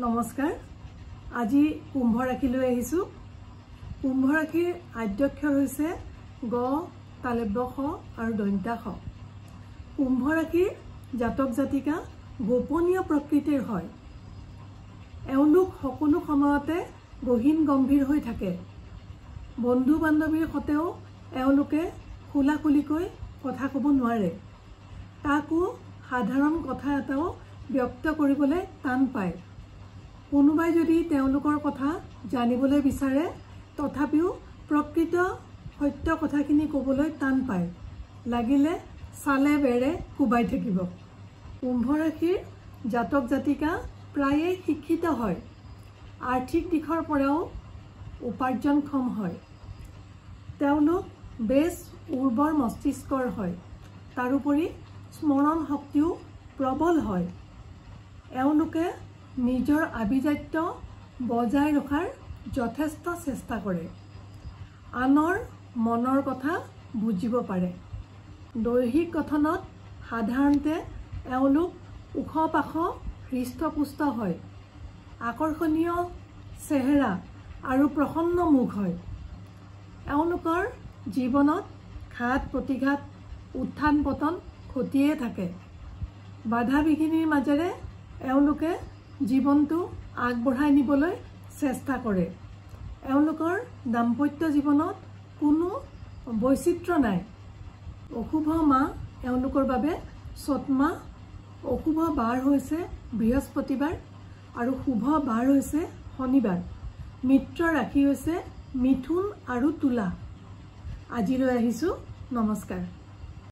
নমস্কাৰ। আজি কুম্ভ ৰাশিলৈ আহিছোঁ। কুম্ভ ৰাশিৰ আদ্যক্ষৰ হৈছে গ, তালব্য স আৰু দন্তা স। কুম্ভ ৰাশিৰ জাতক জাতিকা গোপনীয় প্ৰকৃতিৰ হয়। এওঁলোক সকলো সময়তে গহীন গম্ভীৰ হৈ থাকে। বন্ধু বান্ধৱীৰ সৈতেও এওঁলোকে খোলাখুলিকৈ কথা ক'ব নোৱাৰে। কাকো সাধাৰণ কথা এটাও ব্যক্ত কৰিবলৈ টান পায়। কোনোবাই যদি তেওঁলোকৰ কথা জানিবলৈ বিচাৰে, তথাপিও প্ৰকৃত সত্য কথাখিনি ক'বলৈ টান পায়। লাগিলে চালে বেৰে কোবাই থাকিব। কুম্ভ ৰাশিৰ জাতক জাতিকা প্ৰায়ে শিক্ষিত হয়। আৰ্থিক দিশৰ পৰাও উপাৰ্জনক্ষম হয়। তেওঁলোক বেছ উৰ্বৰ মস্তিষ্কৰ হয়। তাৰোপৰি স্মৰণ শক্তিও প্ৰবল হয়। এওঁলোকে নিজৰ আভিজাত্য বজাই ৰখাৰ যথেষ্ট চেষ্টা কৰে। আনৰ মনৰ কথা বুজিব পাৰে। দৈহিক গঠনত সাধাৰণতে এওঁলোক ওখ পাখ, হৃষ্টপুষ্ট হয়। আকৰ্ষণীয় চেহেৰা আৰু প্ৰসন্ন মুখ হয়। এওঁলোকৰ জীৱনত ঘাত প্ৰতিঘাত, উত্থান পতন ঘটিয়ে থাকে। বাধা বিঘিনিৰ মাজেৰে এওঁলোকে জীৱনটো আগবঢ়াই নিবলৈ চেষ্টা কৰে। এওঁলোকৰ দাম্পত্য জীৱনত কোনো বৈচিত্ৰ্য নাই। অশুভ মাহ এওঁলোকৰ বাবে চ'ত মাহ। অশুভ বাৰ হৈছে বৃহস্পতিবাৰ আৰু শুভ বাৰ হৈছে শনিবাৰ। মিত্ৰ ৰাশি হৈছে মিথুন আৰু তুলা। আজিলৈ আহিছোঁ, নমস্কাৰ।